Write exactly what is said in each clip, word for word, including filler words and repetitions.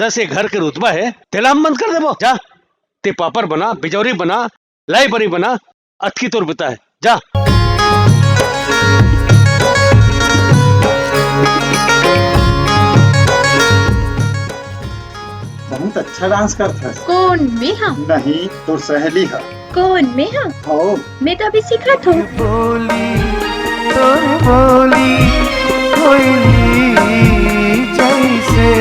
जैसे घर के रुतबा हे, तेला हम बंद कर देबो। जा, ते पापड़ बना, बिजौरी बना, लाई बरी बना, अतकी तोर बुता हे, जा। बहुत अच्छा डांस करथस। कोन, मैं हा? नहीं, तोर सहेली हा। कोन, मैं हा? हो। मैं तो अभी सीखत हूँ। बोली, तोर बोली, कोयली जैसे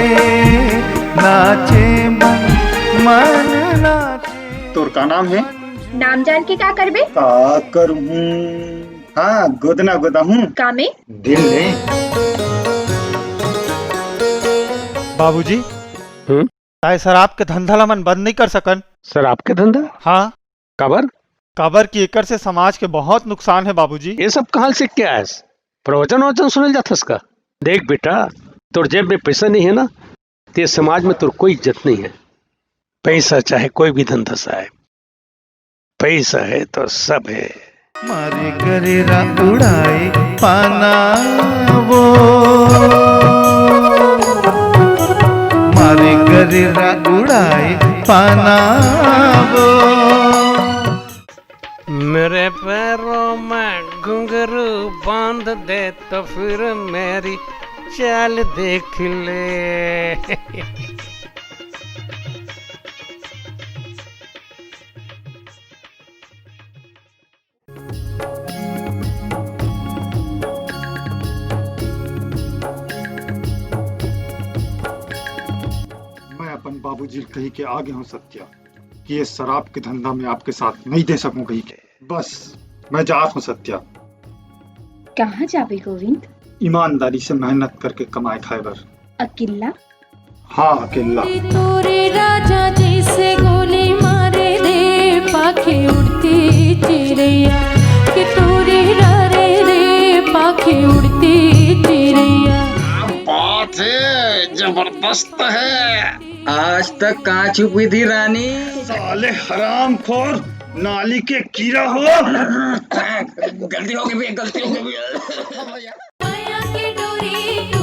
नाचे मन, मन नाचे। तोर का नाम हे? नाम जान के का करबे? का करूँ? हाँ, गोदना गोदा हूँ। का में? दिल में। बाबूजी, हम्म? ताए शराब के धंधा ला मन बंद नहीं कर सकन? शराब के धंधा? हाँ। काबर? काबर कि एकर से समाज के बहुत नुकसान हे बाबूजी। ये सब कहाँ सीख के आयस? प्रवचन वचन सुनल जाथस का? देख बेटा, तोर जेब में पैसा नहीं हे ना, ते समाज में तोर कोई इज्जत नहीं हे। पैसा चाहे कोई भी धंधा से आए, पैसा हे तो सब हे। मारे गरेरा उड़ाए पाना वो, मारे गरेरा उड़ाए पाना वो। मेरे पैरों में घुंघरू बांध दे तो फिर मेरी चाल देख ले। मैं अपन बाबूजी ल कही के आगे हूँ सत्या, कि ये शराब के धंधा में आपके साथ नहीं दे सकूं कही के। बस, मैं जात हूँ सत्या। कहाँ जाबे गोविंद? ईमानदारी से मेहनत करके कमाए खाए बर। अकेला? हाँ, अकेला। तोरे राजा जैसे गोली मारे रे पाखी उड़ती चिड़ैया, कि तोरे रारे रे पाखी उड़ती चिड़ैया। क्या बात है, जबरदस्त है। आज तक कहाँ छुपी थी रानी? साले हरामखोर, नाली के कीड़ा हो। गलती हो गई भैया, गलती हो गई भैया। माया के डोरी